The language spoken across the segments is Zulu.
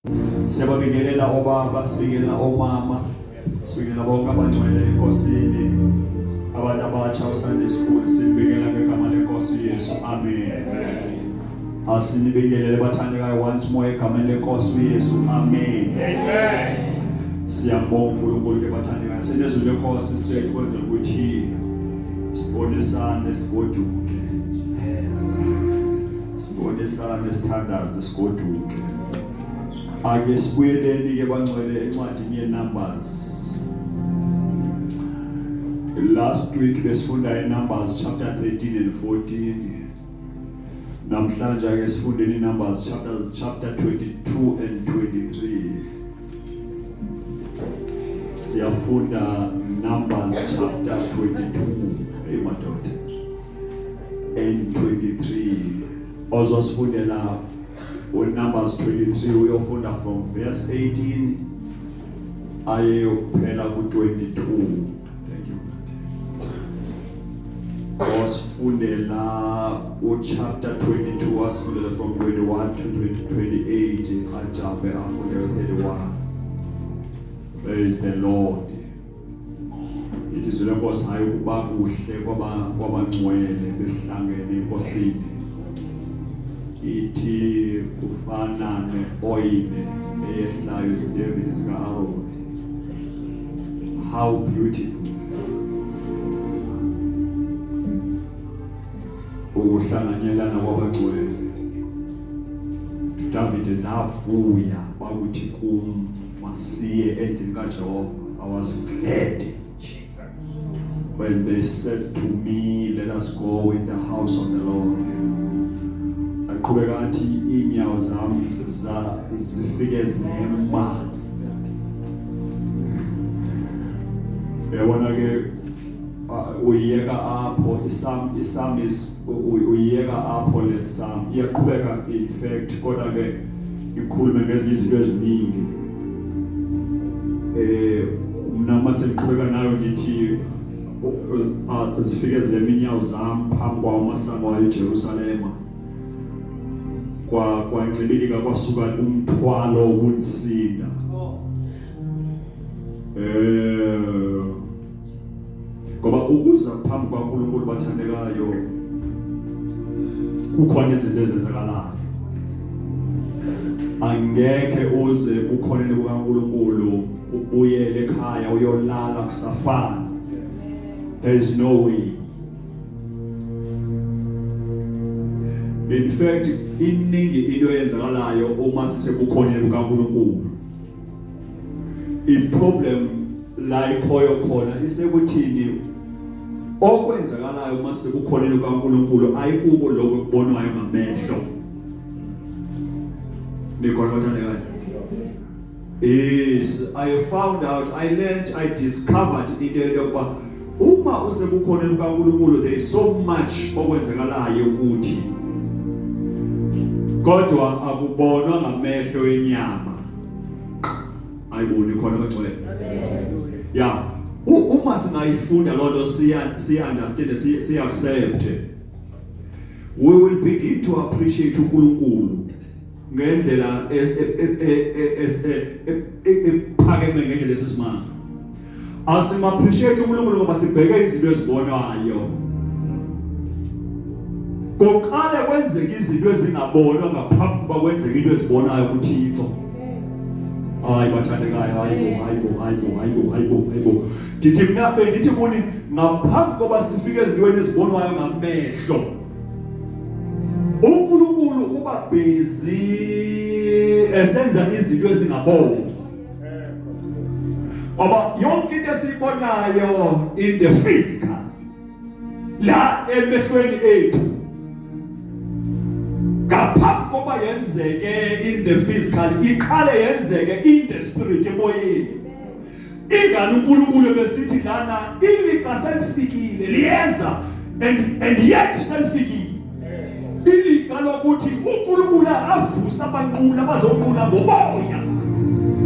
Siyababingelela obaba, sibingelela omama, sibingelela bonke abangcwele eNkosini, abantu abatsha uSunday School, sibingelela ngegama lenkosi uYesu. Amen. Asinibingelele bathandekayo once more egameni lenkosi uYesu. Amen. Amen. Siyambonga uNkulunkulu ke bathandekayo. Sinezwi lenkosi straight kwenzela ukuthi sibonisane sigoduke. Sibonisane sithandaze sigoduke. Ake sibuyeleni ke bangcwele encwadini yeNumbers. Last week besifunda iNumbers chapter 13 and 14. Namhlanje ake sifundeni iNumbers chapter 22 and 23. Siyafunda Numbers chapter 22. Hey madoda. And 23. Ozosifundela uNumbers 23 uyofunda from verse 18 aye yokuphela ku-22. Thank you. Osifundela uchapter 22 asifundele from 21 to 28 ajambe afunde 31. Praise the Lord. Ithi izwi lenkosi hayi ukuba kuhle kwabangcwele behlangene enkosini. Ithi kufana neoyile eyehlayo ezindebeni zika-Aroni. How beautiful ukuhlanganyelana kwabangcwele. David ndavuya bakuthi kum masiye endlini kaJehova. I was glad when they said to me, let us go in the house of the Lord. Aqhubeka athi inyawo zami zifike zema. Uyabona ke uyiyeka apho isam isamis uyiyeka apho lesam iyaqhubeka in fact kodwa ke ikhulume ngezinye izinto eziningi. Mna mase ngiqhubeka nayo ngithi zifike zema inyawo zami phambi kwawo amasango ayo eJerusalema. Kwancibilika kwasuka umthwalo obunsinda. Ngoba ukuza phambi kwaNkulunkulu bathandekayo kukhona izinto ezenzakalayo. Angeke uze bukhoneni bukaNkulunkulu ubuyele ekhaya uyolala kusafana. There is no way. In fact, iningi into eyenzakalayo uma sisebukhoneni bukaNkulunkulu. I-problem la ikhoyo khona isekuthini okwenzakalayo uma sekukhoneni kukaNkulunkulu ayikuko lokho ekubonwayo ngamehlo. Nikhona bathandekayo? Yes, I found out, I learned, I discovered into yokuba uma usekukhoneni kukaNkulunkulu there is so much okwenzakalayo ukuthi kodwa akubonwa ngamehlo enyama. Ayiboni khona abangcwele. Yeah. Uma singayifunda lonto siya siya understand siya accept. We will begin to appreciate uNkulunkulu ngendlela ephakeme ngendlela esisimanga. Asim appreciate uNkulunkulu ngoba sibheke izinto ezibonwayo. Koqale kwenzeka izinto ezingabonwa ngaphambi kuba kwenzeke into ezibonayo kuThixo. Hayi bathandekayo, hayibo, hayibo, hayibo, hayibo, hayibo, hayibo. Ndithi mina bendithi kuni ngaphambi koba sifike ezintweni ezibonwayo ngamehlo. uNkulunkulu uba busy esenza izinto ezingabonwa. Ngoba yonke into esiyibonayo in the physical la emehlweni ethu ngaphambi koba yenzeke in the physical iqale yenzeke in the spirit emoyeni. Ingani uNkulunkulu besithi lana ilixa selifikile liyeza and yet selifikile ilixa lokuthi uNkulunkulu avuse abanqula abazonqula ngomoya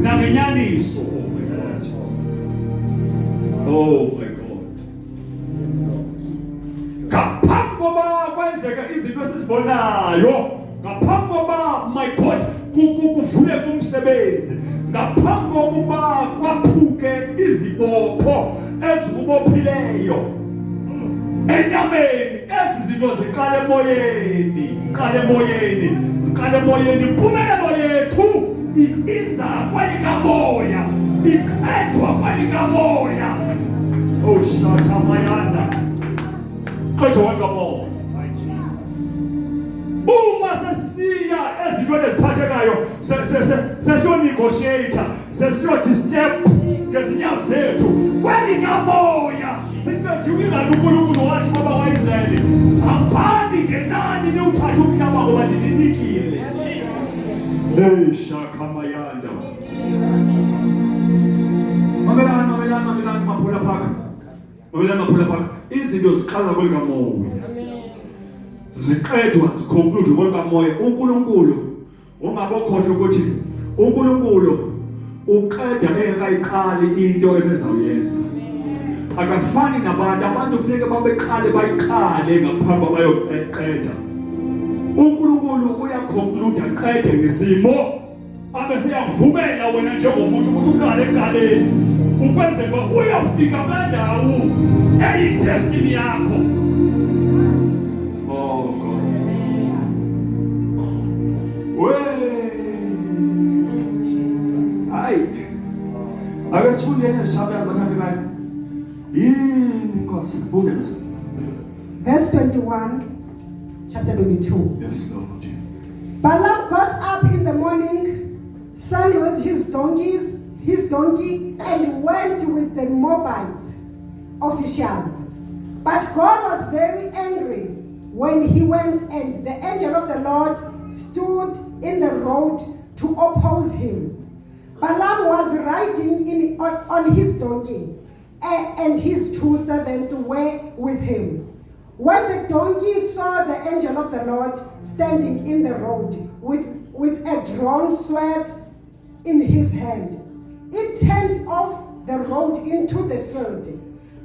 nangenyaniso. Oh my God. Oh my God. Ngaphambi koba kwenzeka izinto esizibonayo, ngaphambi koba my God kuvuleke umsebenzi ngaphambi kokuba kwaphuke izibopho ezikubophileyo enyameni ezi zinto ziqala emoyeni qala emoyeni ziqala emoyeni impumelelo yethu iza kwelikamoya iqedwa kwelikamoya oh shathamayanda qedwa kwelikamoya uma sesiya ezintweni eziphathekayo sesiyonegotiate sesiyothi step ngezinyawo zethu kwelikamoya siqediwe ingane uNkulunkulu wathi kwaba kwaIsrayeli hambani ngenani niwuthathe umhlaba ngoba ndininikile hey shakamayanda mamelani mamelani mamelani maphula phaka mamelani maphula phaka izinto ziqala kwelikamoya ziqedwa ziconclude kwelikamoya uNkulunkulu Ungabokhohlwa ukuthi uNkulunkulu uqeda engakayiqali into ebezawuyenza. Akafani nabantu, abantu kufuneka babeqale bayiqale ngaphambi bayoqeda. uNkulunkulu uyaconclude aqede ngesimo abe seyakuvumela wena njengomuntu ukuthi uqale ekuqaleni ukwenzela uba uyofika kula ndawo eyidestiny yakho. Oh God. Hayi. Ake sifundeni ezishabayazi bathandekayo. Yini Nkosi funde nkosi. Verse 21, chapter 22. Yes Lord. Balaam got up in the morning, saddled his donkeys, his donkey, and went with the Moabites officials. But God was very angry when he went, and the angel of the Lord stood in the road to oppose him. Balaam was riding in, on, on his donkey, and his two servants were with him. When the donkey saw the angel of the Lord standing in the road with, with a drawn sword in his hand, it turned off the road into the field.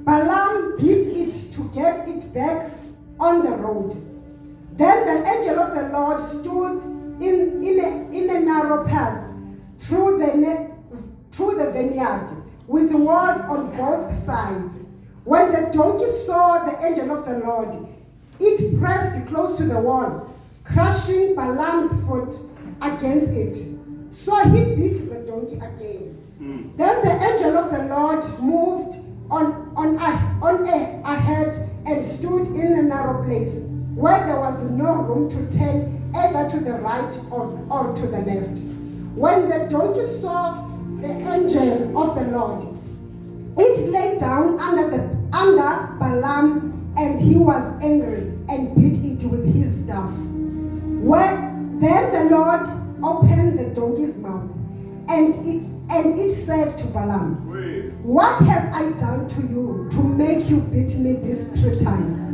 Balaam beat it to get it back on the road. Then the angel of the Lord stood in, in, a, in a narrow path through the, through the vineyard with walls on both sides. When the donkey saw the angel of the Lord, it pressed close to the wall, crushing Balaam's foot against it. So he beat the donkey again. Mm. Then the angel of the Lord moved on, on, on a, ahead and stood in a narrow place where there was no room to turn either to the right or, or to the left. When the donkey saw the angel of the Lord, it lay down under, the, under Balaam, and he was angry and beat it with his staff. When, then the Lord opened the donkey's mouth, and it, and it said to Balaam, What have I done to you to make you beat me these three times?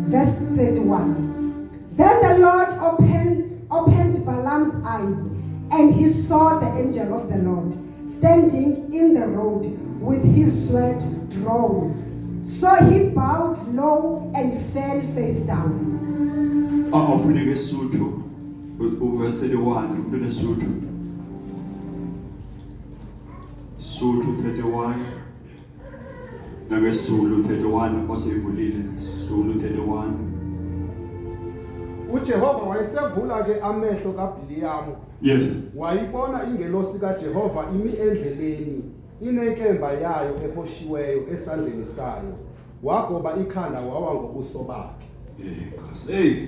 Verse 31. Then the Lord opened, opened Balaam's eyes, and he saw the angel of the Lord standing in the road with his sword drawn. So he bowed low and fell face down. Awufuneka isuthu uverse 31 umuntu onesuthu. Suthu 31 NangesiZulu 31 oseyivulile Zulu 31 uJehova wayesevula ke amehlo kaBhiliyamu Yes wayibona ingelosi kaJehova imi endleleni inenkemba yayo ehoshiweyo esandleni sayo wagoba ikhanda wawa ngobuso bakhe Eh Nkosi hey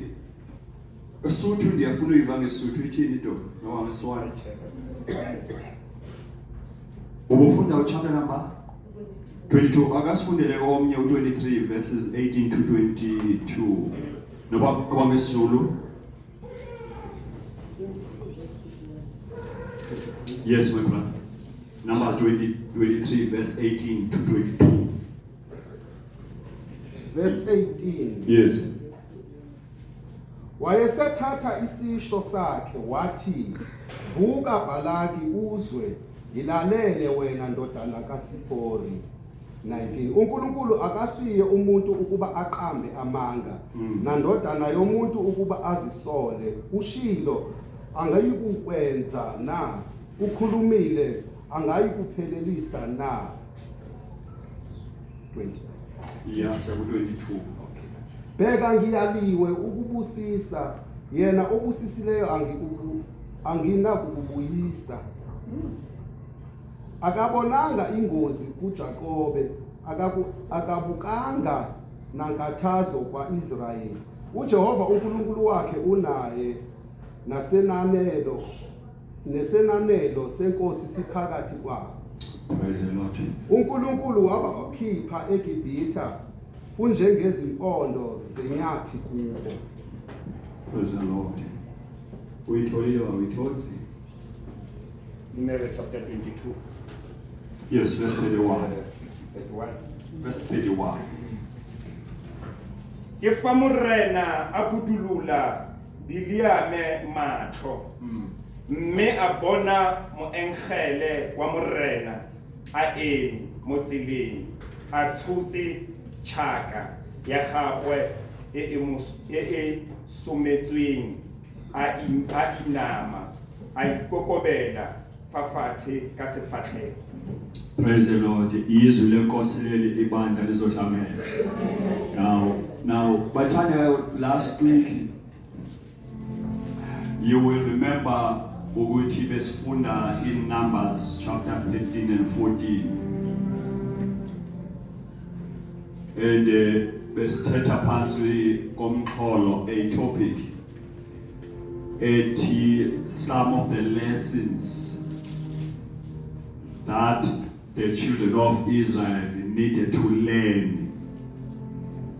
Esuthu ndiyafuna uyiva ngesuthu ithini to noma ngeswahili Ubufunda uchapter number 22 akasifundele omnye u23 verses 18 to 22 noba noba ngesizulu Yes my brother Numbers 20 23 verse 18 to 22 Verse 18 Yes Wayesethatha isisho sakhe wathi, Vuka Bhalaki uzwe, ngilalele wena ndodana kaSipori. 19 uNkulunkulu akasiye umuntu ukuba aqambe amanga mm. nandodana yomuntu ukuba azisole ushilo Angayikukwenza na? Ukhulumile, angayikuphelelisa na? 20. Yeah, seku 22. Okay. Bheka, ngiyaliwe ukubusisa, yena obusisileyo anginakukubuyisa. Akabonanga ingozi kuJakobe, akabukanga nankathazo kwaIsrayeli. UJehova uNkulunkulu wakhe unaye, nasenanelo nesenanelo senkosi siphakathi kwabo. Praise the Lord. UNkulunkulu wabakhipha eGibhitha, unjengezimpondo zenyathi kubo. Praise the Lord. Uyitholile, wawuyithotsi? Numeri chapter 22. Yes, verse 31. 31. Verse 31. Ke fa Morena a budulola Biliame matlho, mme a bona moengele wa Morena a eme mo tseleng, a tshotse tšhaka ya gagwe e e sometsweng, a inama, a ikokobela fa fatshe ka sefatlhego. Praise the Lord. Izwi lenkosi leli, ibandla lizothi amen. Now, bathandekayo, last week you will remember ukuthi besifunda in Numbers chapter 13 and 14. And besithetha phansi komxholo, a topic ethi "Some of the lessons that the children of Israel needed to learn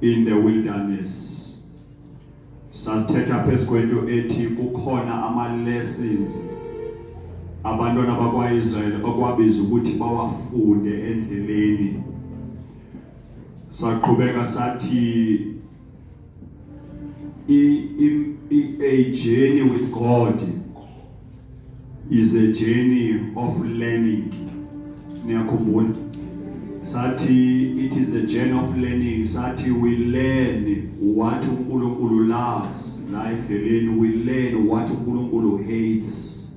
in the wilderness." Sasithetha phezu kwento ethi kukhona ama lessons abantwana bakwaIsrael okwabiza ukuthi bawafunde endleleni. Saqhubeka sathi a journey with God is a journey of learning. Niyakhumbula? Sathi it is a journey of learning. Sathi we learn what uNkulunkulu loves la endleleni, we learn what uNkulunkulu hates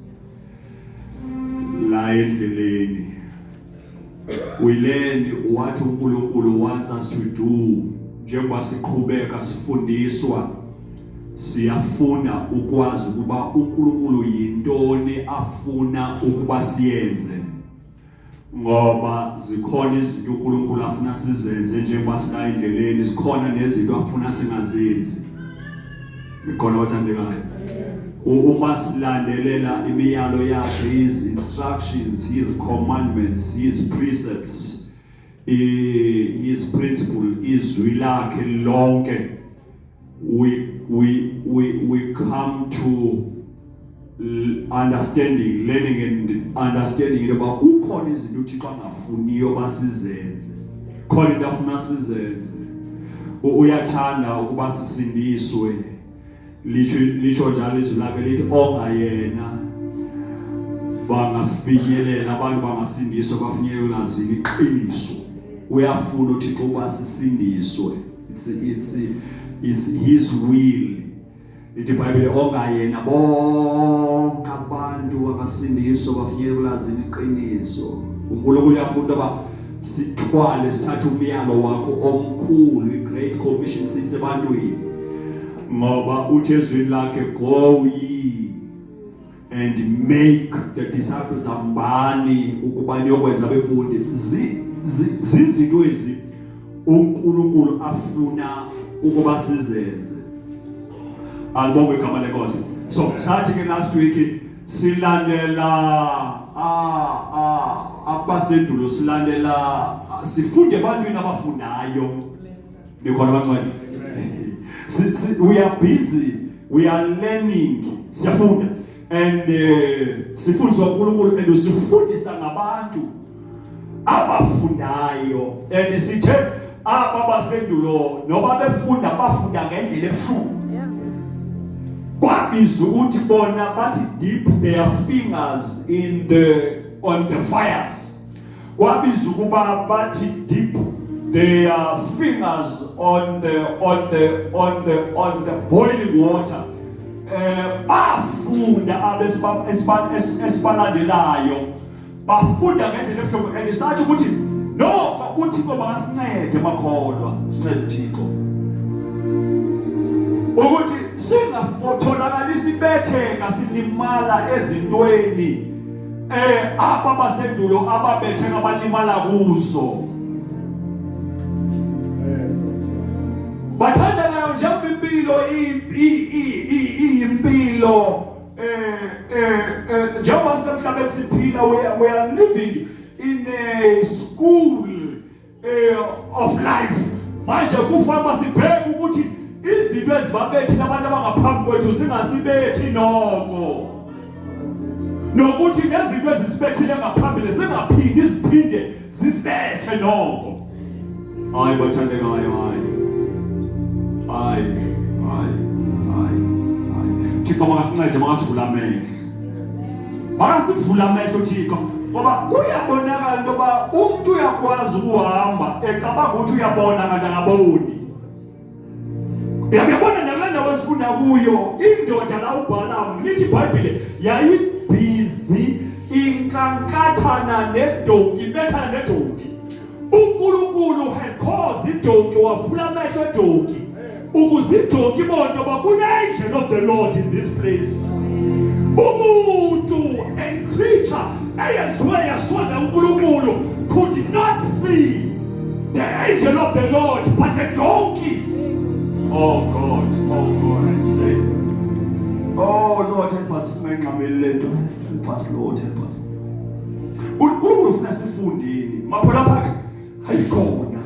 la endleleni. We learn what uNkulunkulu wants us to do. Njengoba siqhubeka sifundiswa, siyafunda ukwazi ukuba uNkulunkulu yintoni afuna ukuba siyenze, ngoba zikhona izinto uNkulunkulu afuna sizenze njengoba sila endleleni, zikhona nezinto afuna singazenzi. Ikhona, bathandekayo? Uma silandelela imiyalo yakhe, his instructions, his commandments, his precepts, his principle, izwi lakhe lonke, we come to understanding, learning and understanding into yoba kukhona izinto uThixo angafuniyo basizenze, khona into afuna sizenze. Uyathanda ukuba sisindiswe, litsho njalo izwi lakhe, lithi ongayena bangafinyelela abantu bangasindiswa, bafinyelela ulazini iqiniso. Uyafuna uThixo ukuba sisindiswe. It's his will. Lithi iBhayibheli ongayena bonke abantu bangasindiswa, bafinyelele kulazini iqiniso. UNkulunkulu uyafuna uba sithwale, sithathe umyalo wakho omkhulu, i-Great Commission, sisebantwini, ngoba uthi ezwini lakhe, "Go ye and make the disciples," ambani ukuba niyokwenza abefundi. Zizinto ezi uNkulunkulu afuna ukuba sizenze. Alibongwe igama lenkosi. So sathi ke last week silandela abasendulo, silandela, sifunde ebantwini abafundayo. Nikhona, bantwana? We are busy, we are learning, siyafunda and sifundiswa uNkulunkulu and usifundisa ngabantu abafundayo. And sithe aba basendulo noba befunda, bafunda ngendlela ebuhlungu. Kwabiza ukuthi bona bathi dip their fingers in the on the fires, kwabiza ukuba bathi dip their fingers on the on the on the on the boiling water. Bafunda abesibalandelayo, bafunda ngendlela ebuhlungu, and sathi ukuthi nokho uThixo makasincede, makholwa, sincede uThixo ukuthi singafotholakali sibetheka silimala ezintweni aba basendulo ababetheka abalimala kuzo. Bathandekayo, njengoba impilo iyimpilo, njengoba semhlabeni siphila, we are living in a school of life. Manje kufanele sibheke ukuthi izinto ezibabethile abantu abangaphambi kwethu singasibethi noko, nokuthi nezinto ezisibethile ngaphambili singaphindi siphinde sisibethe noko. Hayi bathandekayo, hayi, hayi, hayi, hayi, hayi. Thixo makasincede, makasivula amehlo, makasivula amehlo Thixo, ngoba kuyabonakala into yoba umuntu uyakwazi ukuhamba ecabanga ukuthi uyabona kanti akaboni. Uyabona, nakule ndawo esifunda kuyo, indoda la uBalaam, lithi iBhayibhile yayibhizi inkankathana nedonki, ibethana nedonki. uNkulunkulu had caused idonki, wavula amehlo edonki ukuze idonki ibone ngoba kune-angel of the Lord in this place. Umuntu and creature eyenziwe yasondla uNkulunkulu could not see the angel of the Lord, but the donkey. Oh God, oh God. Hey. Oh Lord, help us. Singayinqameli lento. Help us, Lord, help us. uNkulunkulu ufuna sifundeni maphola phaka. Hayikhona,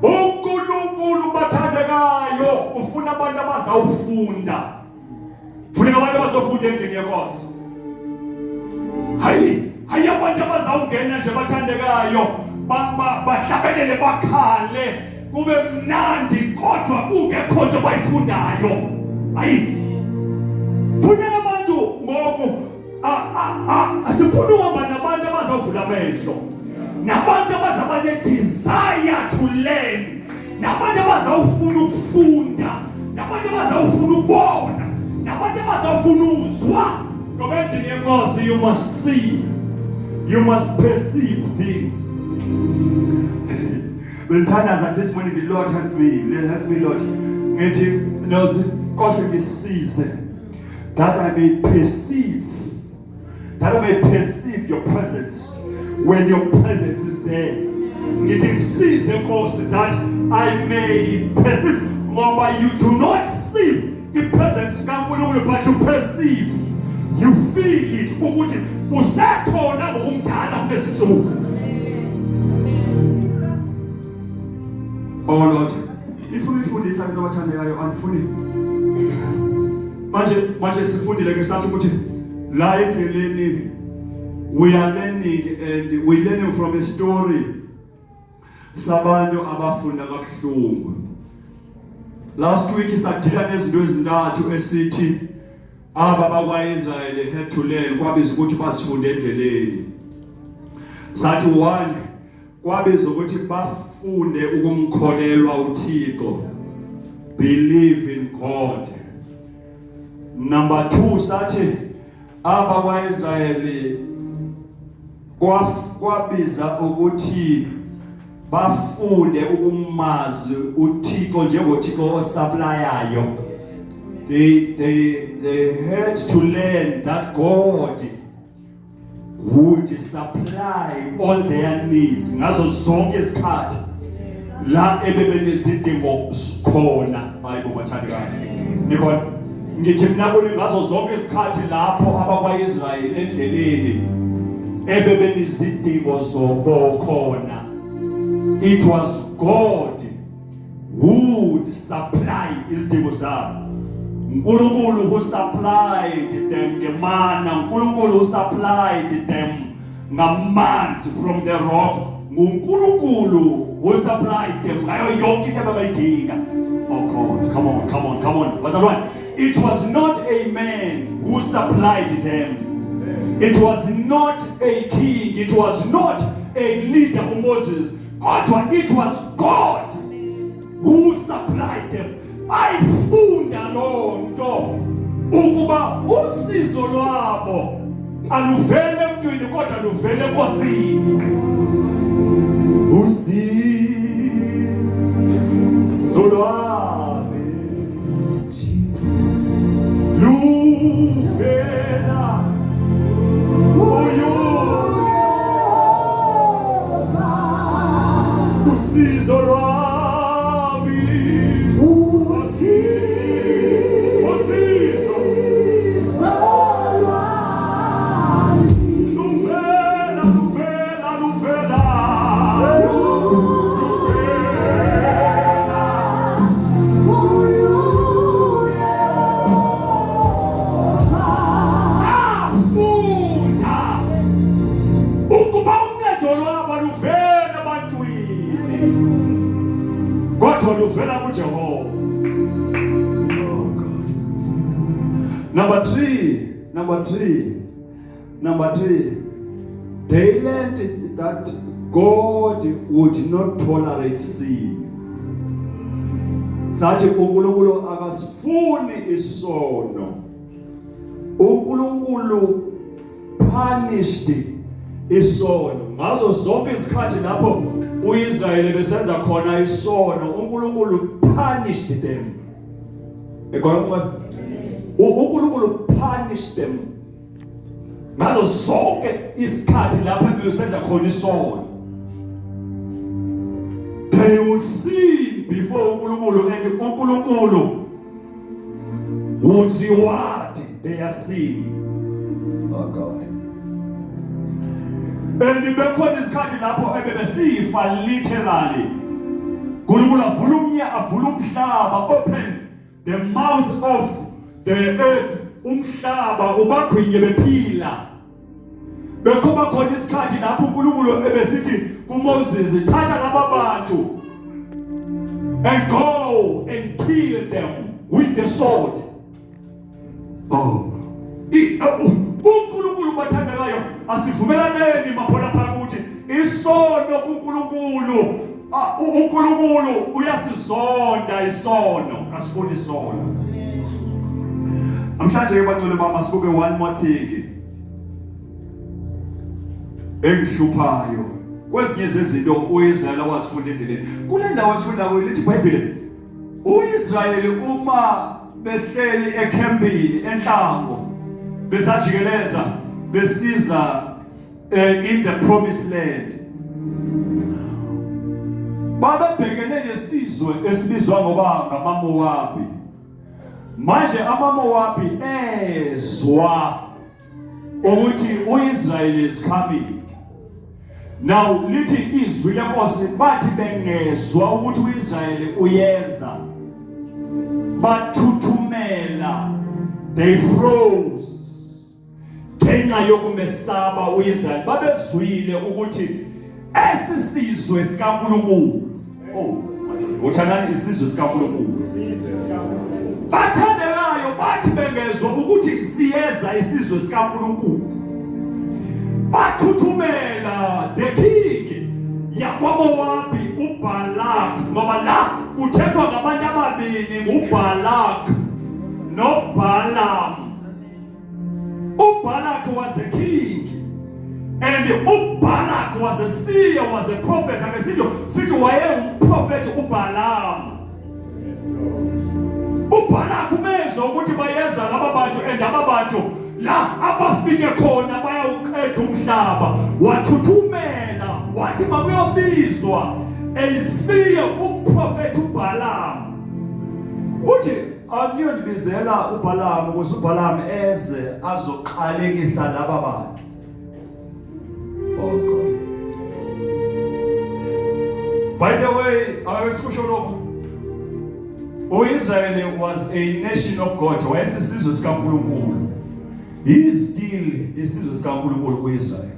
uNkulunkulu bathandekayo ufuna abantu abazawufunda, ufuna abantu abazofunda endlini yenkosi. Hayi, hayi, abantu abazawungena nje bathandekayo, bahlabelele, bakhale, kube mnandi, kodwa kungekho nto bayifundayo. Hayi, funeka abantu ngoku asifuni uhamba nabantu abazovula amehlo, nabantu abazaba ne-desire to learn, nabantu abazawufuna ukufunda, nabantu abazawufuna ukubona, nabantu abazawufuna uzwa, ngoba endlini yenkosi you must see, you must perceive things. Bengithandaza this morning, the Lord help me, Lord help me, Lord. Ngithi nozi Nkosi ngisize that I may perceive, that I may perceive your presence when your presence is there. Ngithi ngisize Nkosi that I may perceive, ngoba you do not see i-presence kaNkulunkulu, but you perceive, you feel it ukuthi usekhona ngokumdala kulezinsuku. Oh Lord, ifuna uyifundisa into abathandekayo, andifuni manje. Manje sifundile ke, sathi ukuthi la endleleni we are learning, and we learning from a story sabantu abafunda kabuhlungu. Last week sadila nezinto ezintathu esithi aba bakwaIsrael had to learn, kwabiza ukuthi basifunde endleleni. Sathi one, kwabiza ukuthi bafunde ukumkholelwa uThixo, believe in God. Number 2, sathi aba kwaIsrayeli kwabiza ukuthi bafunde ukumazi uThixo njengoThixo osupply-ayo. They had to learn that God would supply all their needs ngazo zonke izikhathi la ebebenezidingo khona. Hayibo bathandekayo, nikhona? Ngithi mina kuni, ngazo zonke izikhathi lapho abakwaIsrayeli endleleni ebebenezidingo zobo khona, it was God who would supply izidingo zabo. uNkulunkulu who supplied them ngemana, uNkulunkulu who supplied them ngamanzi from the rock, nguNkulunkulu who supplied them ngayo yonke into ababayidinga. Oh God, come on, come on, come on, bazalwane. It was not a man who supplied them, it was not a king, it was not a leader uMoses, kodwa it was God who supplied them. Bayifunda loo nto ukuba usizo lwabo aluvele emntwini kodwa luvele eNkosini. Usizo lwami luvela kuyo. Usizo lwami, usizo luvela, luvela, luvela, luvela. Afunda ukuba uncedo lwabo luvela ebantwini kodwa luvela kuJehova. Oh God. Number 3, number 3, number 3, they learned that God would not tolerate sin. Sathi uNkulunkulu akasifuni isono. uNkulunkulu punished isono ngazo zonke izikhathi lapho uIsrayeli besenza khona isono. uNkulunkulu punished them. Ekhona uNkulunkulu punished them ngazo zonke isikhathi lapho besenza khona isono. They would sin before uNkulunkulu and uNkulunkulu would reward their sin. Oh God. And bekhona isikhathi lapho ebebesifa literally. uNkulunkulu avula umnya, avula umhlaba, open the mouth of the earth, umhlaba ubagwinye bephila. Bekhoba khona isikhathi lapho uNkulunkulu ebesithi kuMoses, "Thatha laba bantu and go and kill them with the sword." Oh, uNkulunkulu, bathandekayo, asivumelaneni maphola ukuthi isono kuNkulunkulu, uNkulunkulu uyasizonda isono, kasifuni isono. Namhlanje ke bacele baba sibuke one more thing engihluphayo kwezinye zezinto uIsrael wazifunda endleleni. Kule ndawo esifunda kuyo lithi iBhayibheli uIsrael uma behleli ekhempini enhlango besajikeleza besiza in the promised land, babebhekene nesizwe esibizwa ngoba ngamaMowabi. Manje amaMowabi ezwa ukuthi uIsrael is coming. Now lithi izwi lenkosi, bathi bengezwa ukuthi uIsrael uyeza, bathuthumela, they froze ngenxa yokumesaba uIsrael. Babezwile ukuthi esisizwe sikaNkulunkulu. Oh, uthandani isizwe sikaNkulunkulu? Bathandekayo, bathi bengezwa ukuthi siyeza isizwe sikaNkulunkulu, bathuthumela. The king yakwaMowabi uBalak, ngoba la kuthethwa ngabantu ababini, nguBalak noBalaam. uBalak was a king and uBalak was a seer, was a prophet. Ake sithi wayengumprofeti uBalaam. uBalak umezwa ukuthi bayeza laba bantu and aba bantu la abafike khona bayawuqeda umhlaba, wathuthumela, wathi makuyobizwa a seer, umprofeti uBalaam. Uthi aniyondibizela uBalaam ukuze uBalaam eze azoqalekisa laba bantu. Oh God. By the way, awesikusho lokho, uIsrael was a nation of God, wayesisizwe sikaNkulunkulu. He is still isizwe sikaNkulunkulu uIsrael,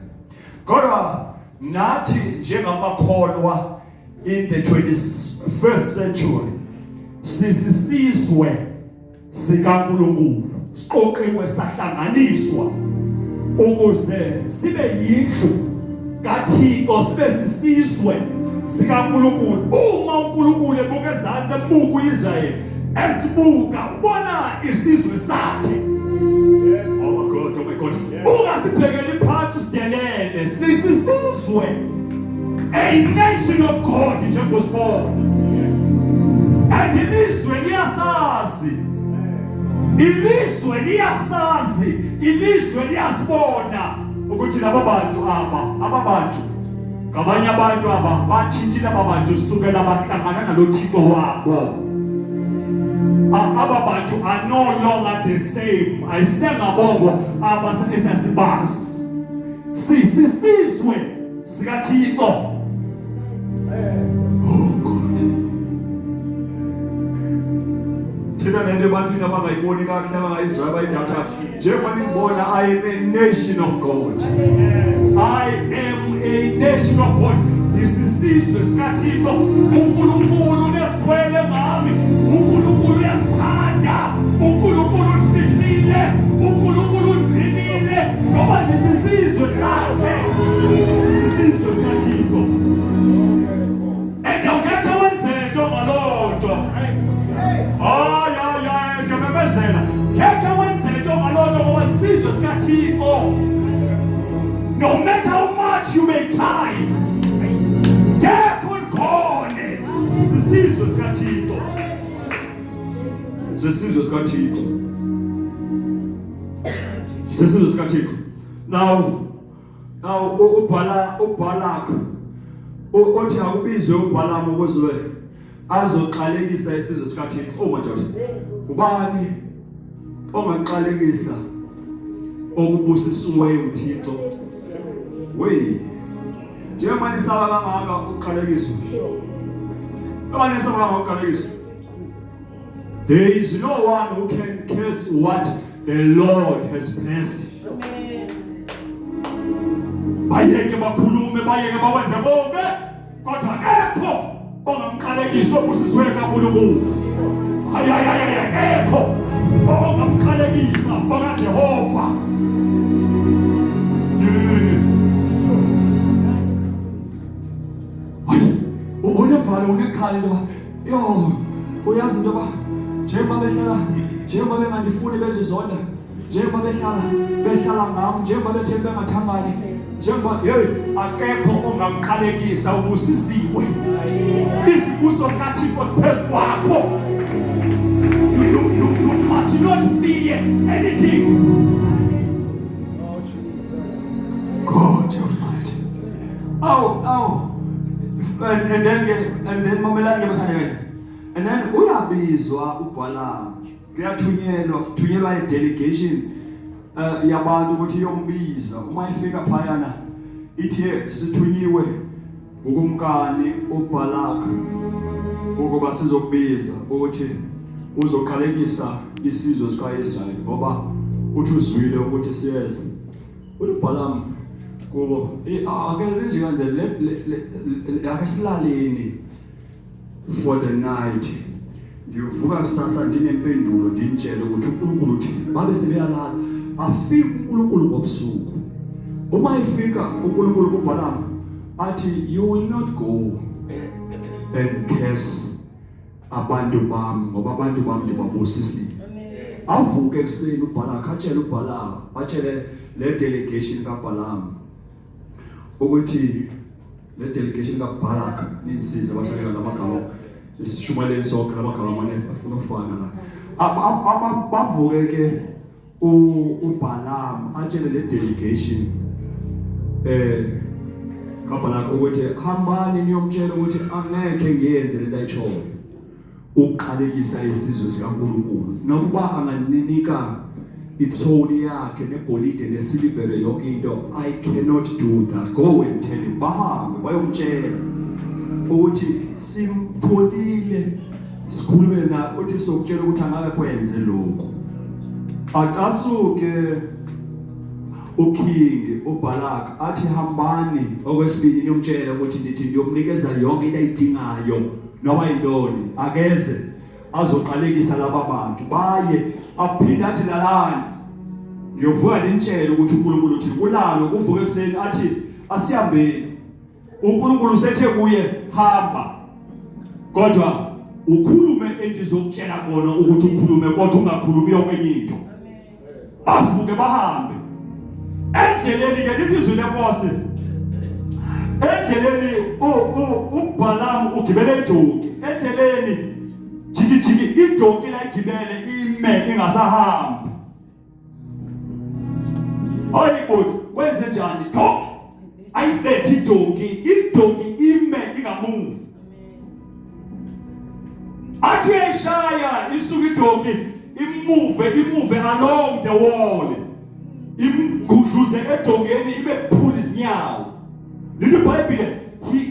kodwa nathi njengamakholwa in the 21st century sisisizwe sikaNkulunkulu, siqoqiwe, sahlanganiswa ukuze sibe yindlu kaThixo, sibe sisizwe sikaNkulunkulu. Uma uNkulunkulu ebuka ezantsi, ebuka uIsrael, Esibuka ubona isizwe sakhe. Oh my God, oh my God. Ungasibhekeli phansi usidelele. Sisizwe. A nation of God njengoba sibona. And ilizwe liyasazi. Ilizwe liyasazi, ilizwe liyasibona ukuthi laba bantu aba, aba bantu ngabanye abantu aba batshintshile aba bantu sukela bahlangana nalo Thixo wabo. Aba bantu are no longer the same. Ayisengabongo abasesibazi. Sisizwe sikaThixo. Oh God. Thina nento ebantwini abangayiboni kakuhle abangayizwayo abayidawuthayo njengoba ningibona I am a nation of God. I am a nation of God. Ndisisizwe sikaThixo. uNkulunkulu unesikhwele ngami. uNkulunkulu uyangithanda. uNkulunkulu undifihlile. uNkulunkulu undigcinile ngoba ndisisizwe sakhe. Sisizwe sikaThixo. And awukhethe wenze nto ngaloo nto. Hayi hayi hayi ndiyamemezela. Khethe wenze nto ngaloo nto ngoba isizwe sikaThixo. No matter how much you may try, ngekho ndikhone. Sisizwe sikaThixo. Sisizwe sikaThixo. Sisizwe sikaThixo. Now ubhala uBalak othi akubizwe uBalaam ukuze azoqalekisa isizwe sikaThixo. Oh madoda. Ubani ongaqalekisa okubusisiweyo uThixo? Wey. Njengoba nisaba kangaka ukuqalekiswa. Njengoba nisaba kangaka ukuqalekiswa. There is no one who can curse what the Lord has blessed. Bayeke bakhulume, bayeke bawenze konke, kodwa akekho ongamqalekisa obusisiwe kaNkulunkulu. Hayi hayi hayi akekho ongamqalekisa bakaJehova. Unevalo unekhala into yoba yho uyazi into yoba njengoba behlala njengoba bengandifuni bendizonda njengoba behlala behlala ngam njengoba bethe bengathangani njengoba yeyi akekho ongamqalekisa ubusisiwe isibuso sikaThixo siphezu kwakho. You must not fear anything. God Almighty. Awu awu and then ke and then mamelani ke bathandekayo. And then uyabizwa uBalaam. Kuyathunyelwa thunyelwa i delegation yabantu ukuthi iyombiza. Uma ifika phayana ithi sithunyiwe ukumkani uBalak ukuba sizokubiza ukuthi uzoqalekisa isizwe sikaIsrael ngoba uthi uzwile ukuthi siyeza. UBalaam kubo ake nje kanje le ake silaleni for the night. Ndiyovuka kusasa ndinempendulo ndinitshele ukuthi uNkulunkulu uthi babe sebeyalala. Afika uNkulunkulu ngobusuku. Uma efika uNkulunkulu kuBalaam athi you will not go and curse abantu bami ngoba abantu bami ndibabusisile. Avuke ekuseni uBalak atshele uBalaam atshele le delegation kaBalaam ukuthi le delegation kaBalak ninsize bathalela lamagama sishumayeleni sonke lamagama amane afuna ukufana la. Bavuke ke uBalaam atshele le delegation kaBalak ukuthi hambani niyomtshela ukuthi angeke ngiyenze lento ayitshoyo ukuqalekisa isizwe sikaNkulunkulu nokuba anganinika ithrone yakhe negolide nesilivere yonke into. I cannot do that. Go and tell him. Bahambe bayomtshela ukuthi simtholile sikhulume na uthi sokutshela ukuthi angeke kwenze lokhu. Acasuke uKing uBalak athi hambani okwesibili niyomtshela ukuthi ndithi ndiyomnikeza yonke into ayidingayo noma yintoni akeze azoqalekisa laba bantu. Baye aphinde athi lalani ngiyovuka ndinitshele ukuthi uNkulunkulu uthi kulalo. Kuvuke ekuseni athi asihambeni, uNkulunkulu usethe kuye hamba, kodwa Ukhulume engizokutshela kona ukuthi ukhulume kodwa ungakhulumi yonke enye into. Bavuke bahambe. Endleleni ke lithi izwi lenkosi. Endleleni uBalaam ugibele idonki. Endleleni jiki jiki idonki la igibele ime ingasahambi. Hayi bhuti kwenze njani donki ayibethi idonki idonki ime ingamuvi athi uyayishaya isuka idonki imuve imuve along the wall imgudluze edongeni ibe phula izinyawo lithi iBhayibhile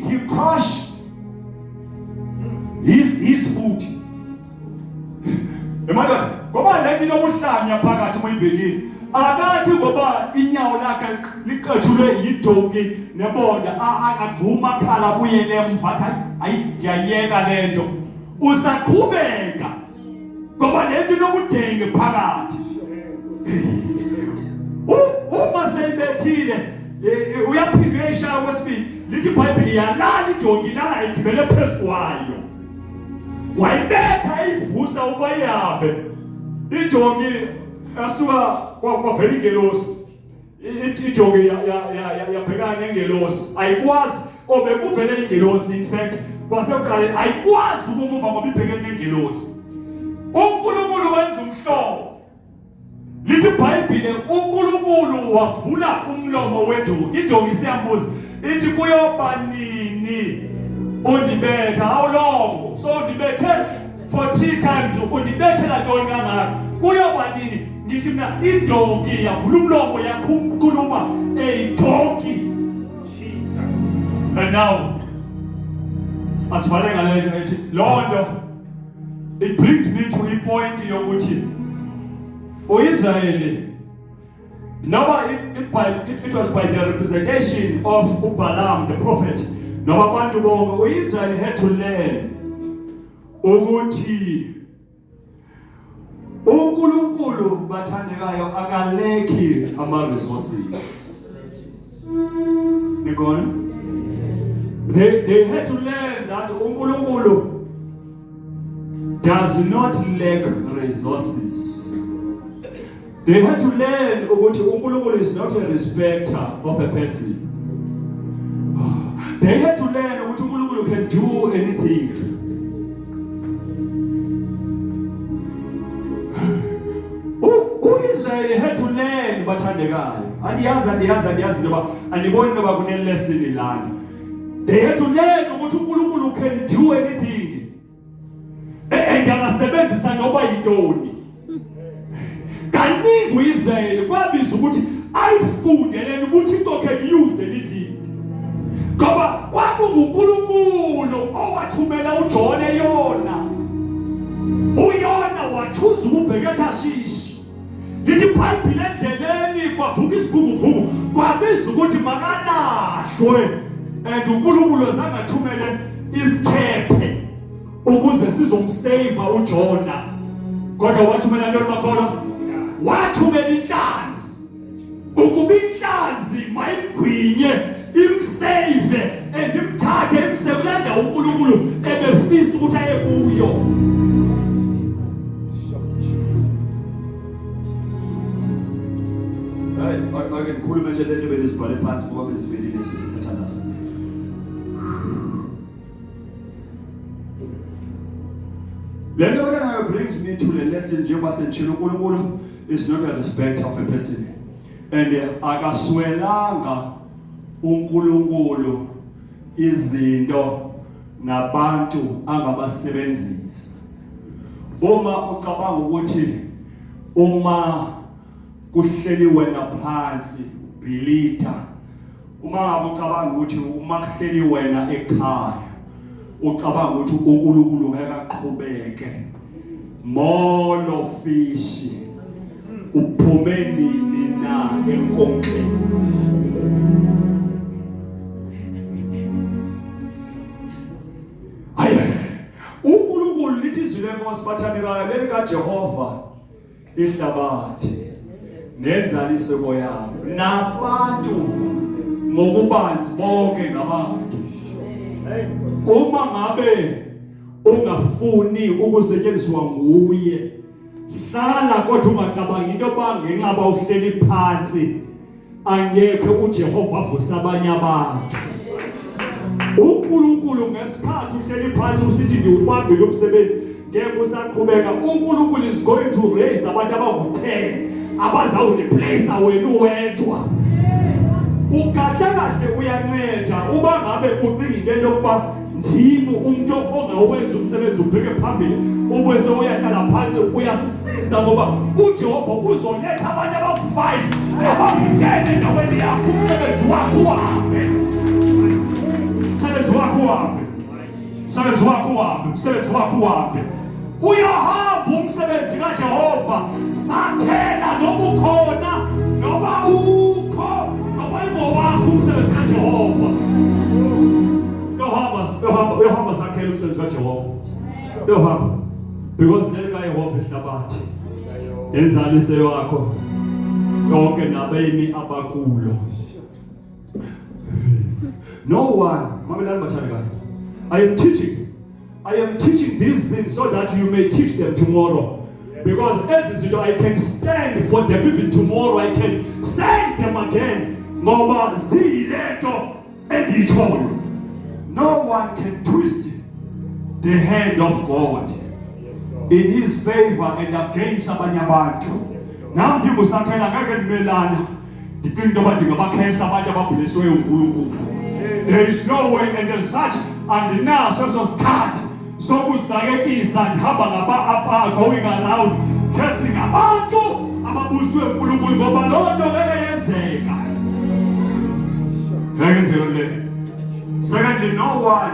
he crushed his foot. Emadoda ngoba lento inobuhlanya phakathi uma uyibhekile akathi ngoba inyawo lakhe liqetshulwe yidonki nebonda akaduma akhala abuyele emva athi hayi ndiyayeka lento usaqhubeka ngoba lento inobudenge phakathi. Uma seyibethile uyaphinda uyayishaya kwesibili lithi iBhayibheli yalala idonki ilala igibele phezu kwayo. Wayibetha eyivusa ukuba ihambe idonki yasuka kwavela ingelosi idonki yabhekana nengelosi ayikwazi obekuvele ingelosi in fact kwasekuqaleni ayikwazi ukumuva ngoba ibhekene nengelosi. uNkulunkulu wenza umhlobo. Lithi iBhayibhile uNkulunkulu wavula umlomo wedonki. Idonki siyambuza ithi kuyoba nini undibetha? How long? So undibethe for 3 times, undibethela ntoni kangaka? Kuyoba nini? Ngithi mina idonki yavula umlomo yakhuluma a donkey. Jesus. And now asivale ngale nto ethi loo nto it brings me to a point yokuthi uIsrayeli noma it was by the representation of uBalaam the prophet noma abantu bonke uIsrayeli had to learn ukuthi uNkulunkulu bathandekayo akalekhi ama resources. Nikhona? They had to learn that uNkulunkulu does not lack resources. They had to learn ukuthi uNkulunkulu is not a respecter of a person. They had to learn ukuthi uNkulunkulu can do anything. UIsrael had to learn bathandekayo. Andiyazi andiyazi andiyazi ntoba andiboni ntoba kune lesson lana. They had to learn ukuthi uNkulunkulu can do anything. And angasebenzisa noba yintoni. Kaningi uIsrael kwabiza ukuthi ayifunde lento ukuthi into can use anything. Ngoba kwakunguNkulunkulu owathumela uJona eyona. UYona wachuza ukubheka eThashishi. Lithi iBhayibheli endleleni kwavuka isivukuvuku kwabiza ukuthi makalahlwe and uNkulunkulu azangathumele isikhephe ukuze sizomsave uJona. Kodwa wathumela ntoni makholwa? Wathumela inhlanzi. Ukuba inhlanzi mayimgwinye imsave and imthathe imse kule ndawo uNkulunkulu ebefisa ukuthi aye kuyo. Hayi, ake ngikhulume nje lento benizibhale phansi ngoba bezivelile sisathandaza. Le nto abantwana brings me to the lesson njengoba sentshilo uNkulunkulu is not a respect of a person and akaswelanga uNkulunkulu izinto nabantu angabasebenzisa. Uma ucabanga ukuthi uma kuhleli wena phansi bhilitha, uma ngabe ucabanga ukuthi uma kuhleli wena ekhaya ucabanga ukuthi uNkulunkulu ngeke aqhubeke, molo fishi uphume nini na enkonxeni? Hayi, uNkulunkulu lithi izwi lenkosi bathandekayo leli kaJehova ihlabathi nenzaliseko yalo nabantu ngokubanzi bonke ngabantu. Uma ngabe ongafuni ukusetshenziswa nguye. Hlala kodwa ungacabangi into yoba ngenxa ba uhleli phansi angekhe uJehova avuse abanye abantu. uNkulunkulu ngesikhathi uhleli phansi usithi ngiwubambile umsebenzi ngeke usaqhubeka. uNkulunkulu is going to raise abantu abangu-10 abazawureplace wena uwedwa. Ukahle kahle uyanceda uba ngabe ucinga into yokuba ndim umuntu ongawenza umsebenzi ubheke phambili, ube sewuyahlala phansi. Uyasisiza ngoba uJehova uzoletha abantu abawu-5 abawu-10 endaweni yakho, umsebenzi wakho uhambe, umsebenzi wakho uhambe, umsebenzi wakho uhambe, umsebenzi wakho uhambe. Uyahamba umsebenzi kaJehova sakhela, noma ukhona noma ukho, ngoba ingowakho umsebenzi kaJehova. Uyohamba, uyohamba, uyohamba sakhela umsebenzi kaJehova. Uyohamba because leli kaYehova ihlabathi, enzalise yakho yonke nabemi abakulo. No one, mamelani bathandekayo, I am teaching these things so that you may teach them tomorrow, because ezi zinto I can stand for them even tomorrow. I can say them again ngoba ziyilento endiyitshoyo. No one can twist the hand of God in his favor and against abanye abantu. Nami ndingusakhela, ngeke ndimelana ndicinga into yoba ndingabakhesa abantu abablesiweyo uNkulunkulu. There is no way, and as such andinaso eso sikhathi sokuzinakekisa ndihamba ngaba apa going around cursing abantu ababuswe uNkulunkulu, ngoba loo nto ngeke yenzeka, ngeke yenzeka le. Secondly, no one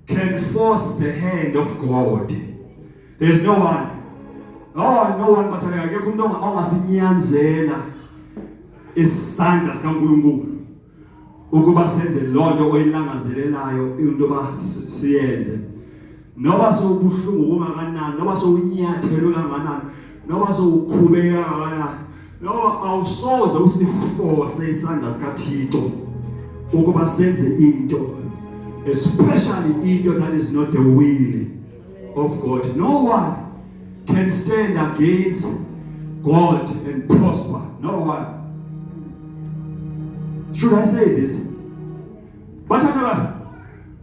can force the hand of God. There's no one. Oh, no one, bathandeka, akekho umuntu ongasinyanzela isandla sikaNkulunkulu ukuba senze lonto oyilangazelelayo into ba siyenze, noba sowubuhlungu kungakanani, noba sowunyathelwe kangakanani, noba sowukhubeka kangakanani, noba awusoze usiforce isandla sikaThixo ukuba senze into, especially into that is not the will of God. No one can stand against God and prosper. No one. Should I say this? Bathandekayo,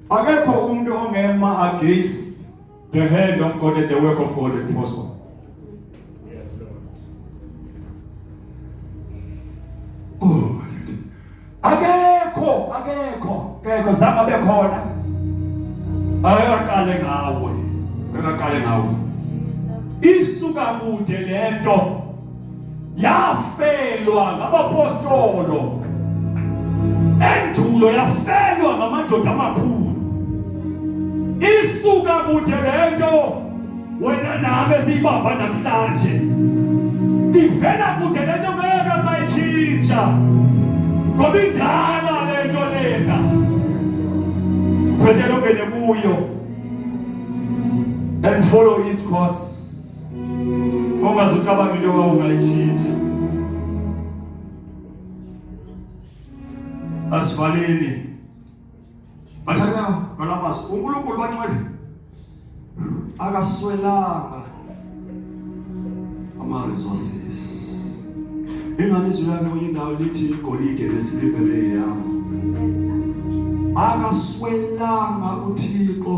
akekho umuntu ongema against the hand of God and the work of God and prosper. Yes, Lord. Oh, akekho, akekho, akekho, zange abe khona. Akaqale ngawe, akaqale ngawe. Isuka kude lento, yafelwa ngabapostolo endulo, yafelwa ngamadoda amakhulu. Isuka kude lento wena nami esiyibamba namhlanje, ivela kude lento, ngeke sayitshintsha ngoba indala lento lena. Bhetele ungene kuyo and follow his course, ungazucabanga into yoba ungayitshintsha. Asivaleni bathandekayo ngalamazwi. UNkulunkulu, bangcwele, akaswelanga ama-resources. Ingani izwi lakhe kwenye indawo lithi igolide nesilivere yami. Akaswelanga uThixo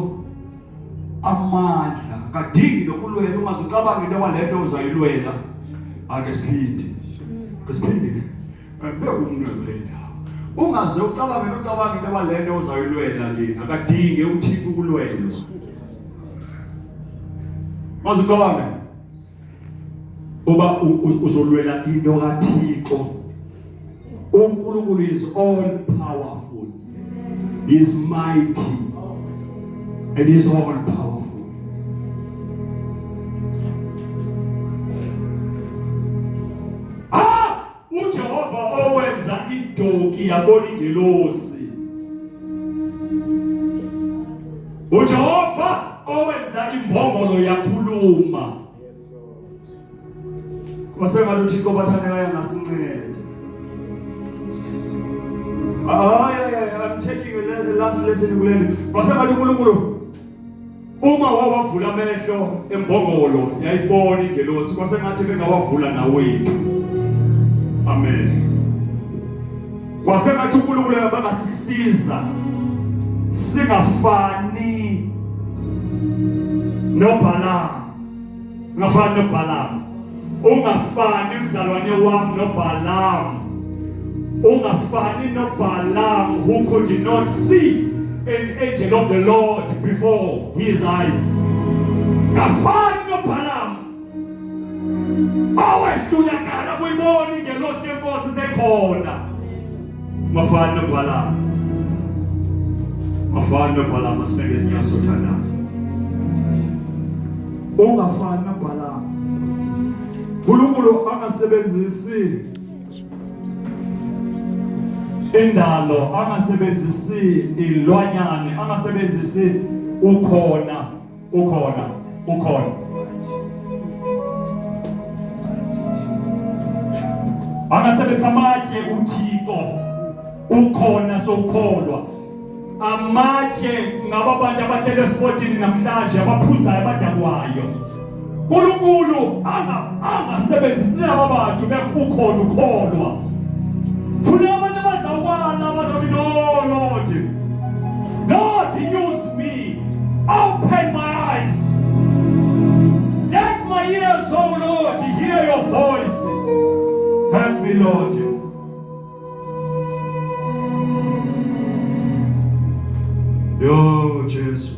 amandla, kadingi nokulwela. Ungazucabanga into yoba le nto uzayilwela. Ake siphinde, ke siphinde, beka umnwe kule ndawo. Ungaze ucabange nocabanga into yoba le nto uzayilwela lena. Akadinge uThixo ukulwelwa. Ungaze ucabange uba uzolwela into kaThixo. uNkulunkulu is all powerful. He is mighty and he is all powerful. Ah, uJehova owenza idonki yabona ingelosi, uJehova owenza imbongolo yakhuluma. Kwasengathi uThixo, bathandekayo, angasinceda. Hayi, I'm taking a last lesson kule nto. Kwasengathi uNkulunkulu Uma wawavula amehlo embongolo yayibona ingelosi kwasengathi bengawavula nawethu. Amen. Kwasengathi uNkulunkulu bangasisiza singafani noBalaam. Ungafani noBalaam. Ungafani mzalwane wami noBalaam. Ungafani noBalaam who could not see an angel of the Lord before his eyes. Ngafani noBalaam. Awehlulakala kuyibona ingelosi yenkosi sekhona. Ungafani noBalaam. Ungafani noBalaam asibeke izinyawo sothandaza. Ungafani noBalaam. uNkulunkulu angasebenzisi indalo, angasebenzisi ilwanyane, angasebenzisi ukhona, ukhona, ukhona. Angasebenzisa amatshe uThixo ukhona sokholwa. Amatshe ngaba bantu abahlele esipotini namhlanje abaphuzayo abadakwayo. uNkulunkulu angasebenzisi laba bantu bekukhona ukholwa. Funa abantu abazawala abazothi no Lord. Lord use me. Open my eyes. Let my ears, oh Lord, hear your voice. Help me, Lord. Yo, Jesu.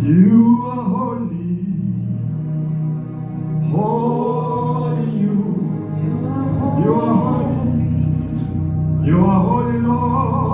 You are holy. Holy you. You are holy. You are holy, Lord.